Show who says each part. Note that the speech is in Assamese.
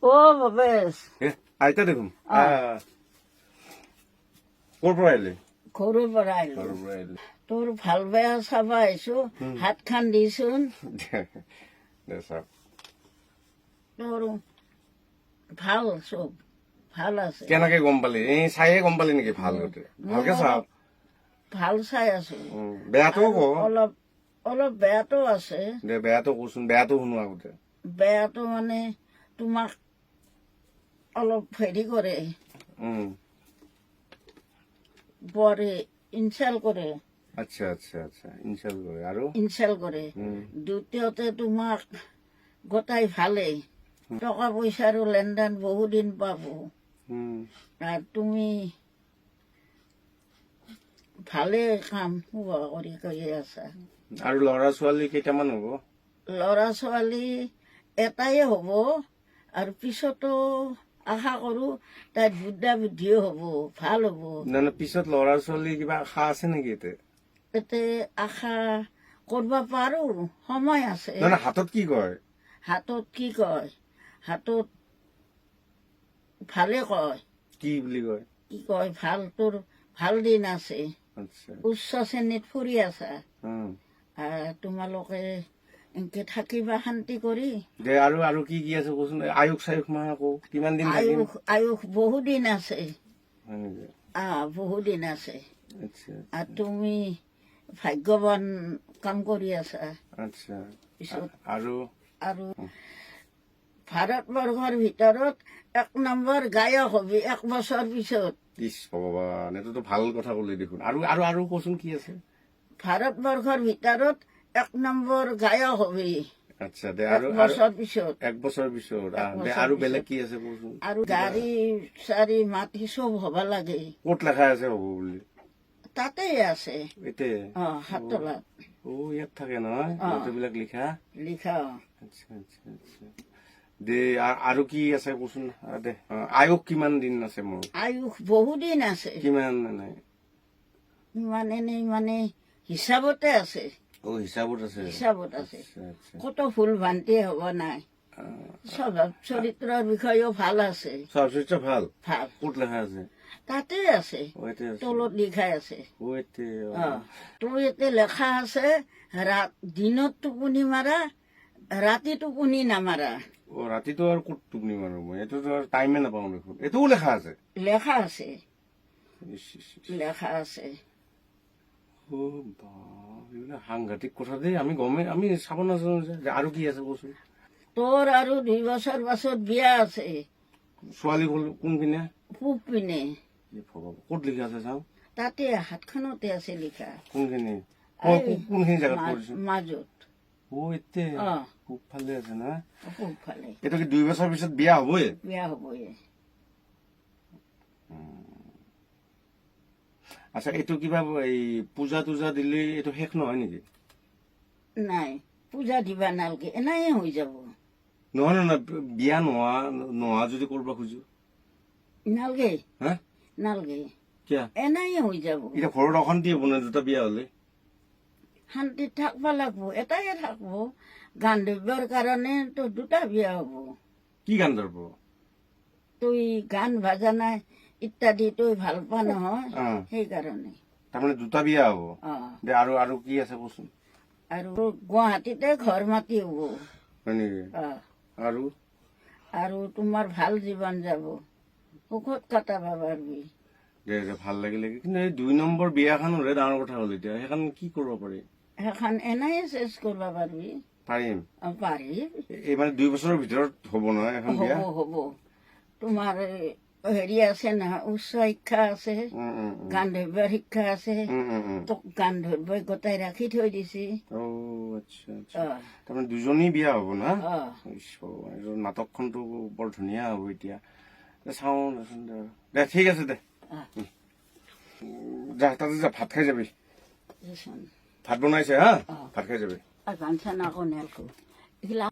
Speaker 1: অ ভৱেশ।
Speaker 2: এ আইতা দেখোন। আহ, ক'ৰ পৰা আহিলি?
Speaker 1: ঘৰৰ পৰা আহিলো।
Speaker 2: ঘৰৰ পৰা আহিলি?
Speaker 1: তোৰ ভাল বেয়া চাব আহিছো। হাতখন দিচোন।
Speaker 2: দে চাওক।
Speaker 1: তোৰ ভাল, চব ভাল আছে।
Speaker 2: কেনেকে গম পালি? এই চায়ে গম পালি নেকি? ভাল গোটেই, ভালকে চাওক।
Speaker 1: ভাল চাই আছো।
Speaker 2: বেয়াটোও ক।
Speaker 1: অলপ অলপ বেয়াটো আছে।
Speaker 2: দে, বেয়াটো কচোন, বেয়াটো শুনো আগতে।
Speaker 1: বেয়াটো মানে তোমাক অলপ হেৰি কৰে, বৰ ইনচাল্ট কৰে।
Speaker 2: আচ্ছা আচ্ছা আচ্ছা, ইনচাল্ট কৰে আৰু?
Speaker 1: ইনচাল্ট কৰে। দ্বিতীয়তে তোমাক গোটাই ভালেই, টকা পইচাৰো লেনদেন বহুদিন পাব। আৰু তুমি ভালে কাম শুভ কৰি কৰি আছা।
Speaker 2: আৰু ল'ৰা ছোৱালী কেইটামান হ'ব?
Speaker 1: ল'ৰা ছোৱালী এটাই হ'ব আৰু পিছতো আশা কৰো তাইৰ বুদ্ধা বুদ্ধিও হ'ব, ভাল হ'ব।
Speaker 2: নহয় নহয়, পিছত ল'ৰা ছোৱালী কিবা আশা আছে নেকি এতিয়া?
Speaker 1: তাতে আশা কৰিব পাৰো, সময় আছে।
Speaker 2: নহয় নহয়, হাতত কি কয়?
Speaker 1: হাতত কি কয়? হাতত ভালে কয়।
Speaker 2: কি বুলি কয়?
Speaker 1: কি কয়? ভাল, তোৰ ভাল দিন আছে। উচ্চ শ্ৰেণীত ফুৰি আছা। তোমালোকে এনেকে থাকিবা শান্তি কৰি।
Speaker 2: দে, আৰু আৰু কি কি আছে কচোন। আয়ুস চায়ুস মাহ আকৌ কিমান দিন থাকিম?
Speaker 1: আয়ুস, আয়ুস বহুদিন আছে।
Speaker 2: হয় নেকি?
Speaker 1: বহুদিন আছে। আৰু তুমি ভাগ্যৱান, কাম কৰি আছা। পিছত
Speaker 2: আৰু?
Speaker 1: আৰু ভাৰতবৰ্ষৰ ভিতৰত 1 নম্বৰ গায়ক হবি এক বছৰ পিছত।
Speaker 2: ইছ ভগৱান, এইটোতো ভাল কথা ক'লি দেখোন। আৰু আৰু আৰু কচোন কি আছে।
Speaker 1: ভাৰতবৰ্ষৰ ভিতৰত 1 নম্বৰ গায়ক হবি।
Speaker 2: আচ্ছা, দে।
Speaker 1: এক
Speaker 2: আৰু আৰু
Speaker 1: বছৰ পিছত।
Speaker 2: এক বছৰ পিছত। দে।
Speaker 1: বছৰ
Speaker 2: আৰু
Speaker 1: পিছত।
Speaker 2: বেলেগ কি আছে কচোন।
Speaker 1: আৰু গাড়ী চাড়ী মাটি চব হব লাগে।
Speaker 2: ক'ত লেখা আছে হ'ব বুলি?
Speaker 1: তাতে আছে।
Speaker 2: এতিয়া?
Speaker 1: অ, সাততলাত।
Speaker 2: অ, ইয়াত থাকে নহয়?
Speaker 1: অ।
Speaker 2: গোটেইবিলাক লিখা?
Speaker 1: লিখা, অ।
Speaker 2: আচ্ছা আচ্ছা আচ্ছা দে, আৰু কি আছে কচোন। দে, আয়ুস কিমান দিন আছে মোৰ?
Speaker 1: আয়ুস বহুদিন আছে।
Speaker 2: কিমান মানে?
Speaker 1: মানে নে মানে হিচাপতে আছে।
Speaker 2: অ, হিচাপত আছে।
Speaker 1: হিচাপত আছে।
Speaker 2: আচ্ছা আচ্ছা
Speaker 1: কত ভুল ভ্ৰান্তি হ'ব নাই। স্বভাৱ চৰিত্ৰৰ বিষয়েও ভাল আছে।
Speaker 2: স্বভাৱ চৰিত্ৰ ভাল?
Speaker 1: ভাল।
Speaker 2: ক'ত লেখা আছে?
Speaker 1: তাতে আছে।
Speaker 2: অ, ইয়াতে আছে?
Speaker 1: তলত লিখাই আছে।
Speaker 2: অ, ইয়াতে, অ।
Speaker 1: অ, তোৰ ইয়াতে লেখা আছে, দিনত টোপনি মাৰা, ৰাতি টোপনি নামাৰা।
Speaker 2: অ, ৰাতিটো আৰু ক'ত টোপনি মাৰো মই? এইটোতো আৰু টাইমে নাপাওঁ দেখোন। এইটোও লেখা আছে?
Speaker 1: লেখা আছে।
Speaker 2: ইচ, ইচ, ইচ।
Speaker 1: লেখা আছে।
Speaker 2: অ বাপ, এইবিলাক সাংঘাতিক কথা দেই। আমি গমেই, আমি চাব নাজানো যে। আৰু কি আছে কচোন।
Speaker 1: তোৰ আৰু 2 বছৰ পাছত বিয়া আছে।
Speaker 2: ছোৱালী কোনপিনে?
Speaker 1: পূব পিনে।
Speaker 2: ই ভগৱান, ক'ত লিখা আছে চাওঁ।
Speaker 1: তাতে হাতখনতে আছে লিখা।
Speaker 2: কোনখিনি?
Speaker 1: এই
Speaker 2: কোনখিনি জেগাত পৰিছে?
Speaker 1: মাজত।
Speaker 2: অ, এতে?
Speaker 1: অ।
Speaker 2: পূব ফালে আছে না?
Speaker 1: পূব ফালে।
Speaker 2: এইটো কি 2 বছৰ পিছত বিয়া হ'বই?
Speaker 1: বিয়া হ'বই।
Speaker 2: আচ্ছা, এইটো কিবা এই পূজা তুজা দিলে এইটো শেষ নহয় নেকি?
Speaker 1: নাই, পূজা দিবা নালগে, এনেই হৈ যাব।
Speaker 2: নহয় নহয় নহয়, বিয়া নোহোৱা নোহোৱা যদি কৰিব খোজো?
Speaker 1: নালগে।
Speaker 2: হা?
Speaker 1: নালগে।
Speaker 2: কিয়?
Speaker 1: এনেই হৈ যাব।
Speaker 2: এতিয়া ঘৰত অশান্তি হ'ব ন দুটা বিয়া হ'লে?
Speaker 1: শান্তিত থাকব লাগব, এটাই থাকব। গান্ধৰ্বৰ কাৰণে তো দুটা বিয়া হ'ব।
Speaker 2: কি গান ধৰব?
Speaker 1: তুই গান বাজানা ইত্যাদি তুই ভাল পা নহয়? সেইকাৰণে।
Speaker 2: তাৰমানে দুটা বিয়া হ'ব?
Speaker 1: অ।
Speaker 2: দে, আৰু আৰু কি আছে কচোন।
Speaker 1: আৰু গুৱাহাটীতে ঘৰ মাটি হ'ব।
Speaker 2: হয় নেকি?
Speaker 1: অ।
Speaker 2: আৰু?
Speaker 1: আৰু তোমাৰ ভাল জীৱন যাব, সুখত কটাব পাৰিবি।
Speaker 2: দে দে, ভাল লাগিলে। কিন্তু এই 2 নম্বৰ বিয়াখন হ'লে ডাঙৰ কথা হ'ল। এতিয়া সেইখন কি কৰিব পাৰি?
Speaker 1: সেইখন এনেই চেচ কৰিব পাৰিবি।
Speaker 2: পাৰিম?
Speaker 1: অ, পাৰিবি।
Speaker 2: এই মানে 2 বছৰৰ ভিতৰত হ'ব নহয় এখন বিয়া?
Speaker 1: হ'ব হ'ব। তোমাৰ এই হেৰি আছে নহয়, উচ্চ শিক্ষা আছে,
Speaker 2: উম, উম, উম।
Speaker 1: গান্ধৰ্বৰ শিক্ষা আছে।
Speaker 2: উম, উম, উম।
Speaker 1: তোক গান্ধৰ্বই গোটাই ৰাখি থৈ দিছে।
Speaker 2: অ, আচ্ছা আচ্ছা তাৰমানে দুজনী বিয়া হ'ব না?
Speaker 1: অ।
Speaker 2: ইচ ভগৱান, এইটো নাটকখনতো বৰ ধুনীয়া হ'ব। এতিয়া দে, চাওঁ দেচোন দে আৰু। দে, ঠিক আছে দে।
Speaker 1: অ।
Speaker 2: যা, তাতে যা, ভাত খাই যাবি।
Speaker 1: দেচোন।
Speaker 2: ভাত বনাইছে হা।
Speaker 1: অ।
Speaker 2: ভাত খাই যাবি।
Speaker 1: আৰু গান চান আকৌ নেলখো এইগিলা।